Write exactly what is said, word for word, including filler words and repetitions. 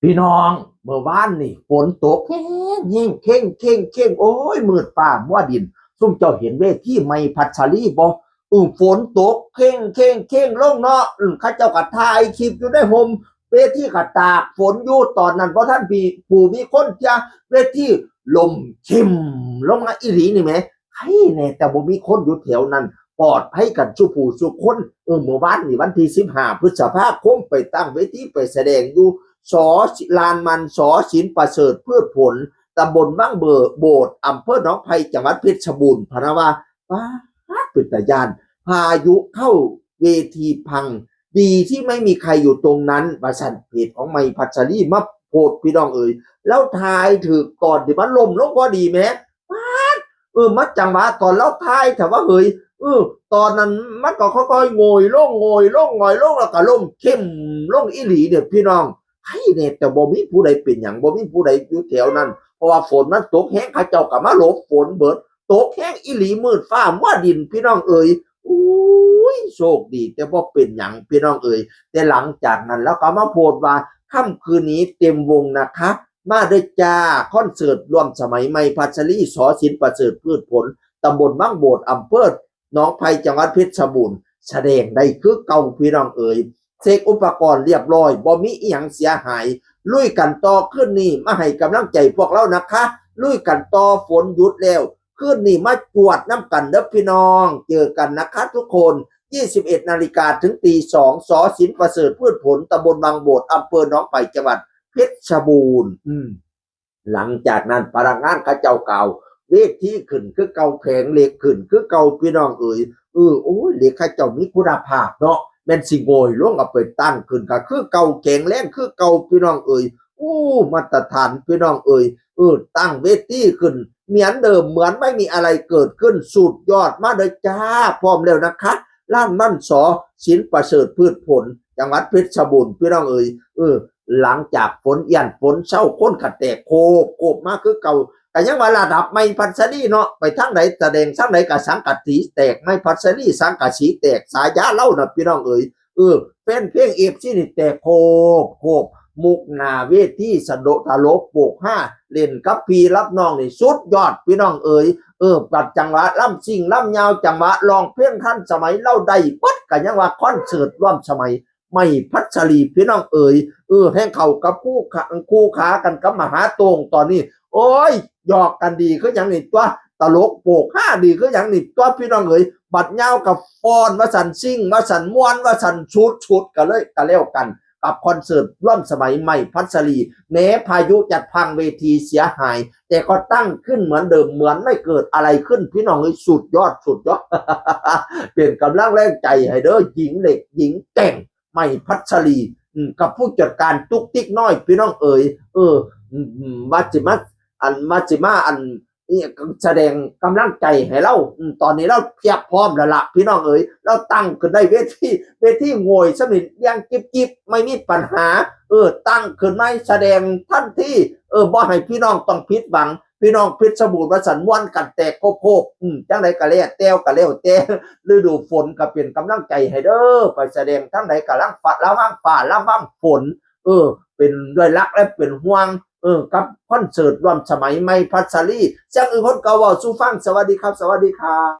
พี่น้อง เมื่อวานนี่ฝนตกแฮงแฮง เข่งเข่งเข่ง โอ้ย มืดฟ้ามัวดิน ซุมเจ้าเห็นเวทีใหม่พัชรีบ่ อือ ฝนตกเข่งเข่งเข่งลงเนาะ อือ เขาเจ้าก็ถ่ายคลิปอยู่ในฮ่ม เวทีก็ตากฝนอยู่ ตอนนั้นบ่ทันมีผู้มีคนเที่ย เวทีล่มเข่มลงมาอีหลีนี่แหม ใครแน่แต่บ่มีคนอยู่แถวนั้น ปลอดภัยกันซุผู้ซุคน เออ เมื่อวานนี่วันที่สิบห้าพฤษภาคม ไปตั้งเวทีไปแสดงอยู่ ส.ลานมัน ส.สินประเสริฐพืชผล ตำบลวังเบิด โบด อำเภอหนองไผ่ จังหวัดเพชรบูรณ์ พะนะว่า ป๊าด เป็นตาย้าน พายุเข้า เวทีพัง ดีที่ไม่มีใครอยู่ตรงนั้น ว่าซั่น เพจของใหม่พัชรีมาโพสต์ พี่น้องเอ๋ย แล้วถ่ายถืกตอนที่มันล่มลงพอดีแหม ป๊าด เออ มาจังหวะตอนลาวถ่าย แต่ว่าเฮ้ย เออ ตอนนั้นมันก็ค่อยๆโงยลง โงยลง โงยลง แล้วก็ล่มเข่มลงอีหลีเนี่ยพี่น้อง ใครแน่แต่บ่มีผู้ใดเป็นหยัง บ่มีผู้ใดอยู่แถวนั้น เพราะว่าฝนมันตกแฮง เขาเจ้าก็มาหลบฝนเบิด ตกแฮงอีหลี มืดฟ้ามัวดิน พี่น้องเอ๋ย อุ้ย โชคดีแต่บ่เป็นหยัง พี่น้องเอ๋ย แต่หลังจากนั้นลาวก็มาโพสต์ว่า ค่ำคืนนี้เต็มวงนะคะ มาเด้อจ้า คอนเสิร์ตร่วมสมัยใหม่พัชรี ส.สินประเสริฐพืชผล ตำบลวังโบด อำเภอหนองไผ่ จังหวัดเพชรบูรณ์ แสดงได้คือเก่า พี่น้องเอ๋ย เช็คอุปกรณ์เรียบร้อย บ่มีอิหยังเสียหาย ลุยกันต่อคืนนี้ มาให้กำลังใจพวกลาวนะคะ ลุยกันต่อ ฝนหยุดแล้ว คืนนี้มาจวดนำกันเด้อพี่น้อง เจอกันนะคะทุกคน ยี่สิบเอ็ดนาฬิกาถึงตีสอง ส.สินประเสริฐพืชผล ตำบลวังโบด อำเภอหนองไผ่ จังหวัดเพชรบูรณ์ อืม หลังจากนั้นพนักงานเขาเจ้าก็เอาเวทีขึ้นคือเก่า แผงเหล็กขึ้นคือเก่า พี่น้องเอ๋ย เออ โอ้ย เหล็กเขาเจ้ามีคุณภาพเนาะ แม่นสิโงยลงเอาไปตั้งขึ้นก็คือเก่า แข็งแรงคือเก่า พี่น้องเอ๋ย โอ้ มาตรฐาน พี่น้องเอ๋ย เออ ตั้งเวทีขึ้นเหมือนเดิม เหมือนไม่มีอะไรเกิดขึ้น สุดยอด มาเลยจ้า พร้อมแล้วนะคะ ลานมัน ส.สินประเสริฐพืชผล จังหวัดเพชรบูรณ์ พี่น้องเอ๋ย เออ หลังจากฝนเอี้ยนฝนเซา คนก็แตกโคบโคบมาคือเก่า ก็ยังว่าระดับใหม่พัชรีเนาะ ไปทางใดแสดงทางใดก็สังกะสีแตก ใหม่พัชรีสังกะสีแตก ฉายาลาวน่ะ พี่น้องเอ๋ย เออ แฟนเพลง เอฟซี นี่แตกโคบโคบ มุกหน้าเวที สะโดะตลกโปกฮา เล่นกับพี่รับน้องนี่สุดยอด พี่น้องเอ๋ย เออ ปัดจังหวะลำซิ่งลำยาว จังหวะร้องเพลงทันสมัย ลาวได้เบิด ก็ยังว่าคอนเสิร์ตร่วมสมัย ใหม่พัชรี พี่น้องเอ๋ย เออ แฮงเข้ากับคู่ขา คู่ขากันกับมหาโต้ง ตอนนี้ โอ้ย หยอกกันดีคือหยังนี่ตัว ตลกโปกฮาดีคือหยังนี่ตัว พี่น้องเอ๋ย บัดยาวกับฟ้อนว่าซั่น ซิ่งว่าซั่น ม่วนว่าซั่น สุดๆ ก็เลย ก็แล้วกัน กับคอนเสิร์ตร่วมสมัยใหม่พัชรี แม้พายุจะพังเวทีเสียหาย แต่ก็ตั้งขึ้นเหมือนเดิม เหมือนไม่เกิดอะไรขึ้น พี่น้องเอ๋ย สุดยอด สุดยอด เป็นกำลังแรงใจให้เด้อ หญิงเหล็ก หญิงแกร่ง ใหม่พัชรี อืม กับผู้จัดการตุ๊กติ๊กน้อย พี่น้องเอ๋ย เออ อืม อืม มาสิมา อัน มาสิมา อัน นี่แสดงกำลังใจให้ลาว อืม ตอนนี้ลาวเพียบพร้อมแล้วล่ะ พี่น้องเอ๋ย ลาวตั้งขึ้นได้เวที เวทีโงยสนิทเรียงจิบจิบ ไม่มีปัญหา เออ ตั้งขึ้นมาแสดงทันที เออ บ่ให้พี่น้องต้องผิดหวัง พี่น้องเพชรบูรณ์ว่าซั่น ม่วนกันแตกโคบๆ อืม จังใดก็แล้วแต่ ก็แล้วแต่ ฤดูฝนก็เป็นกำลังใจให้เด้อ ไปแสดงทางใดก็ระวังฟ้า ระวังฟ้า ระวังฝน เออ เป็นด้วยรักและเป็นห่วง เออ กับคอนเสิร์ตร่วมสมัยใหม่พัชรี เสียงอื่นคนเก่าเว้าสู่ฟัง สวัสดีครับ สวัสดีครับ